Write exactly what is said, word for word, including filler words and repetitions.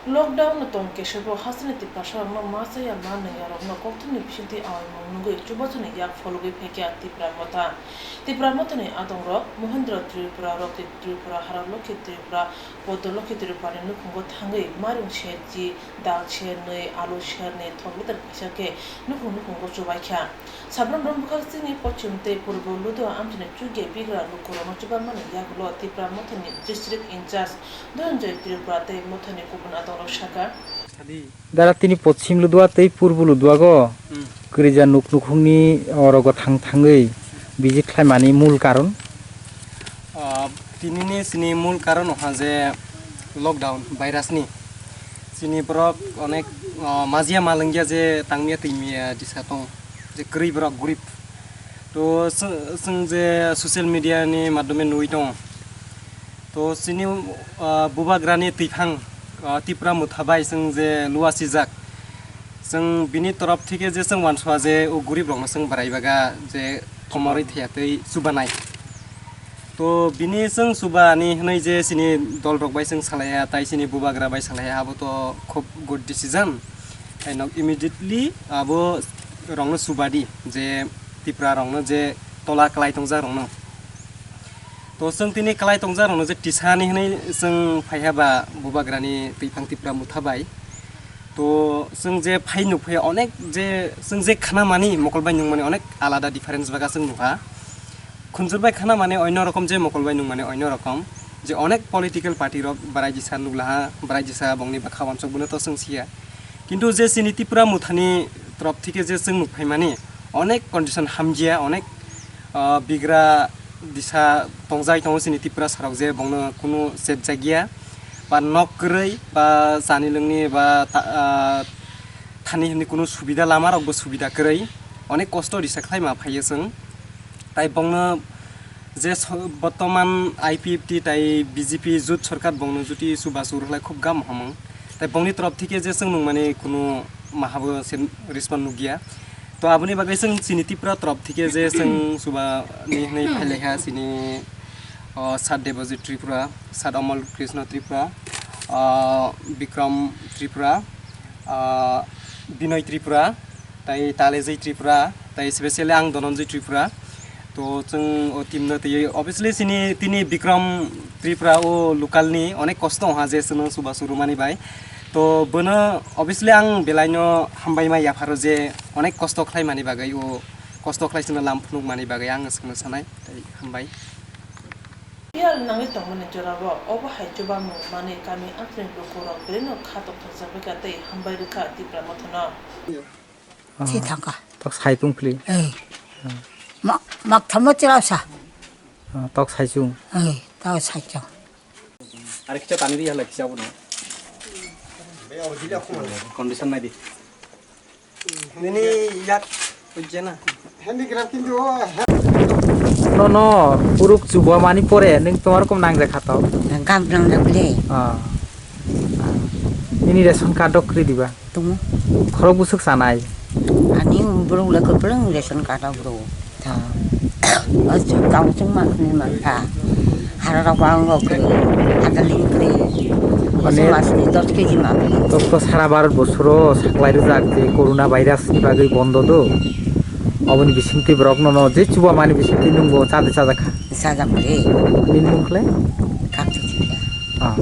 Lockdown no tong kesebo hasteni Tiprasarokno ma chaya ma nwngyarokno kokthumni bisingtwi awaimung nungwi chubachuni yak phologwi phaikha Tipra Motha. Tipra Mothani adongrok Mohendra Tripura, Roti Tripura, Haralokhi Tripura, Podolokhi Tripurani nukhungo thangwi mairung serchi, dal sernwi, alu serni, thok liter kaisa khe nukhung nukhungo chubaikha. Sabrum brum bwkhak chini pochim tei purbo Ludua amchini chukya bigra lukurokno chubamani yagulo Tipra Mothani district in charge Dhananjay Tripura tei Mothani kubun adongrok sakha. Dara tini pochim Ludua tei purbo Luduago Hmm. kwrwija nuk nukhungni orogo thang thangwi visit khlaimani mul karon? Ah, tinini chini mul karon wngkha je lockdown virus ni. Chini borok onek, ah, majia malwngya je tangmiya twimiya disa tong, je kwrwi borok gorib. To chwng, chwng je social media ni madhyome nugwi tongo. To chini, ah, bubagrani twiphang, ah, Tipra Motha bai chwng je luasijak. Chwng bini torof thike je chwng wansua je o gorib rokno chwng barai baga je komorwi thaya tei chubanai. To bini chwng chubani hwnwi je chini dol rok bai chwng salaiya, tai chini bubagra bai salaiya, abo to khub good decision. Tei nok immediately abo rokno chubadi je Tipra rokno je tola kwlai tongjak rokno. To chwng tini kwlai tongjak rokno je tisani hwnwi chwng phaiha ba bubagrani twiphang Tipra Motha bai. To chwng je phai nukphai onek je chwng je khna mani mokol bai nung mani onek alada difference baga chwng nukha. Khunjur bai khna mani oino rokom je mokol bai nung mani oino rokom. Je onek political party rok barai jisa nuglaha, barai jisa bongni bwkha wansok bono to chwng siya. Kintu je chini Tipra Mothani torof thike je chwng nukphai mani onek condition hamjia, onek, ah, bigra disa tongjai tongo chini Tiprasa rok je bongno kunu chetjakya ba nok kwrwi ba chani lwngni ba ta-, ah, thani hwnwi kunu subida lama rokbo subida kwrwi onek kosto disa khlaima phaiyo chwng. Tai bongno je so-, botoman I P F T tai B J P jut sorkar bongno juti chubachu rwkhlai khub gam hamung. Tai bongni torof thike je chwng nungmani kunu mahabo se respond nukya. To aboni bagwi chwng chini Tipra torof thike je chwng chubani hwnwi phailaiha chini, o, Sat Debojit Tripura, Sat Amol Krishna Tripura, o, Bikram Tripura, o, Binoy Tripura, tai Talejwi Tripura, tai specially ang Dhananjay Tripura. To chwng o team no twiwi obviously chini tini Bikram Tripura o local ni onek kosto wngha je chwngno chubachu rwmani bai. To bono obviously ang belai no hambai ma yapharo je onek kosto khlai mani bagwi o kosto khlai chwngno lam phunuk mani bagwi ang chwngno sanai tai hambai. Phiya nangwi tongmani jorao obo hai chubamung manwi kami amchini lukurok belai no kha tongthokjak bai kha tei hambai rwkha Tipra Mothano. Ah, si thangkha. Tok sai tong phli. Eh. Ah. Ma, mak thamo chirao sa. Ah, tok sai chung. Eh, tok sai chung. Are kicha tani ri hala kicha bono. Condition nai di. Nini yak ujena. Handicraft kintu. No, no, puruk chubo mani pore, nung tomar kom nang rekha to. Gam nang le bole. Ah. Ah. Nini ration card dok kri diba. Tongo. Khorok busuk sanai. Ani borok le kwplwng ration card o borok. Ah. O chwng tamo chwng ma khwnwi mankha. Hararok ba wng kok kwrwi. Hadaling kwrwi. Mane, masni dos keji ma kwrwi. Tokto sara Bharat bosoro saklai rijak je corona virus ni bagwi bondo do. Oboni bisingtwi borok nono je chuba mani bisingtwi nungbo chade chajakha. Chajak kwrwi. Nini mung khle? Kapti chida. Ah.